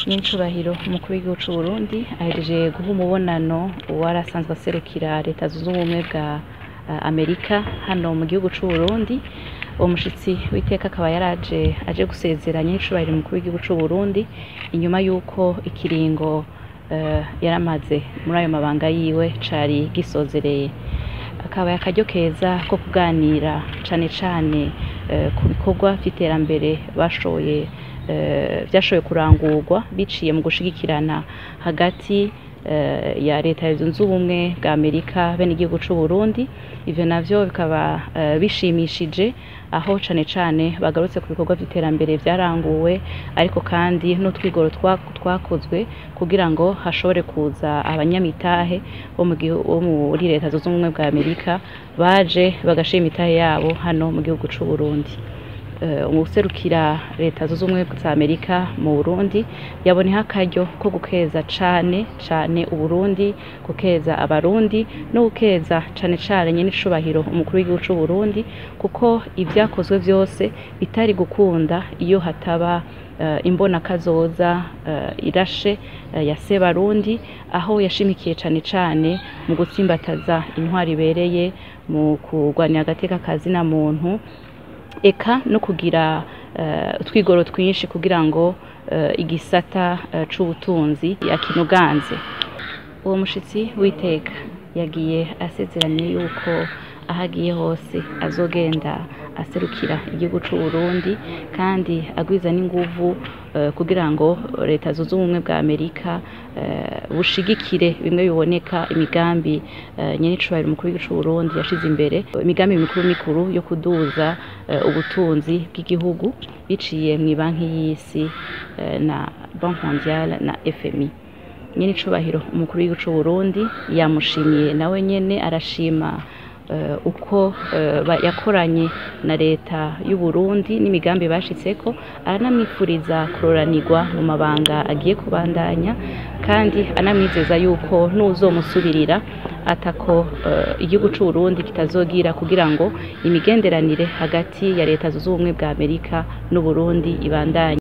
Nyenicubahiro umukuru w'igihugu c'Uburundi ahejeje guha umubonano uwari asanzwe aserukira Leta Zunze Ubumwe bwa Amerika hano mu gihugu c'Uburundi. Uwo mushitsi w'iteka akaba yaraje aje gusezera nyenicubahiro umukuru w'igihugu c'Uburundi inyuma yuko ikiringo yaramaze muri ayo mabanga yiwe cari gisozereye. Akabaye akaryo keza ko kuganira cane cane ku bikorwa vy'iterambere bashoboye vyashoboye kurangurwa biciye mu gushigikirana hagati ya Leta Zunze Ubumwe bwa Amerika be n'igihugu c'Uburundi. Ivyo navyo bikaba bishimishije, aho cane cane bagarutse ku bikorwa vy'iterambere vyaranguwe, ariko kandi n'utwigoro twakozwe kugira ngo hashobore kuza abanyamitahe bo muri Leta Zunze Ubumwe bwa Amerika baje bagashira imitahe yabo hano mu gihugu c'Uburundi. Uwuserukira Leta Zunze Ubumwe za Amerika mu Burundi yaboneyeho akaryo ko gukeza cane cane Uburundi, gukeza Abarundi no gukeza cane cane nyenicubahiro umukuru w'igihugu c'Uburundi, kuko ivyakozwe vyose bitari gukunda iyo hataba imbonakazoza irashe ya Sebarundi, aho yashimikiye cane cane mu gutsimbataza intwaro ibereye, mu kurwanira agateka ka zina muntu, eka no kugira utwigoro twinshi kugira ngo igisata c'ubutunzi yakinoganze. Uwo mushitsi w'iteka yagiye asezeranye yuko aho agiye hose azogenda aserukira igihugu c'Uburundi, kandi agwiza n'inguvu kugira ngo Leta Zunze Ubumwe bwa Amerika bushigikire bimwe biboneka imigambi nyenicubahiro umukuru w'igihugu c'Uburundi yashize imbere, imigambi mikuru mikuru yo kuduza ubutunzi bw'igihugu biciye mw'ibanki y'isi na Banque Mondiale na FMI. Nyenicubahiro umukuru w'igihugu c'Uburundi yamushimiye nawe nyene, arashima uko yakoranye na Leta y'Uburundi n'imigambi bashitseko, aranamwipfuriza kuroranirwa mu mabanga agiye kubandanya, kandi anamwizeza yuko n'uwuzomusubirira atako igihugu c'Uburundi kitazogira kugira ngo imigenderanire hagati ya Leta Zunze Ubumwe bwa Amerika n'Uburundi ibandanye.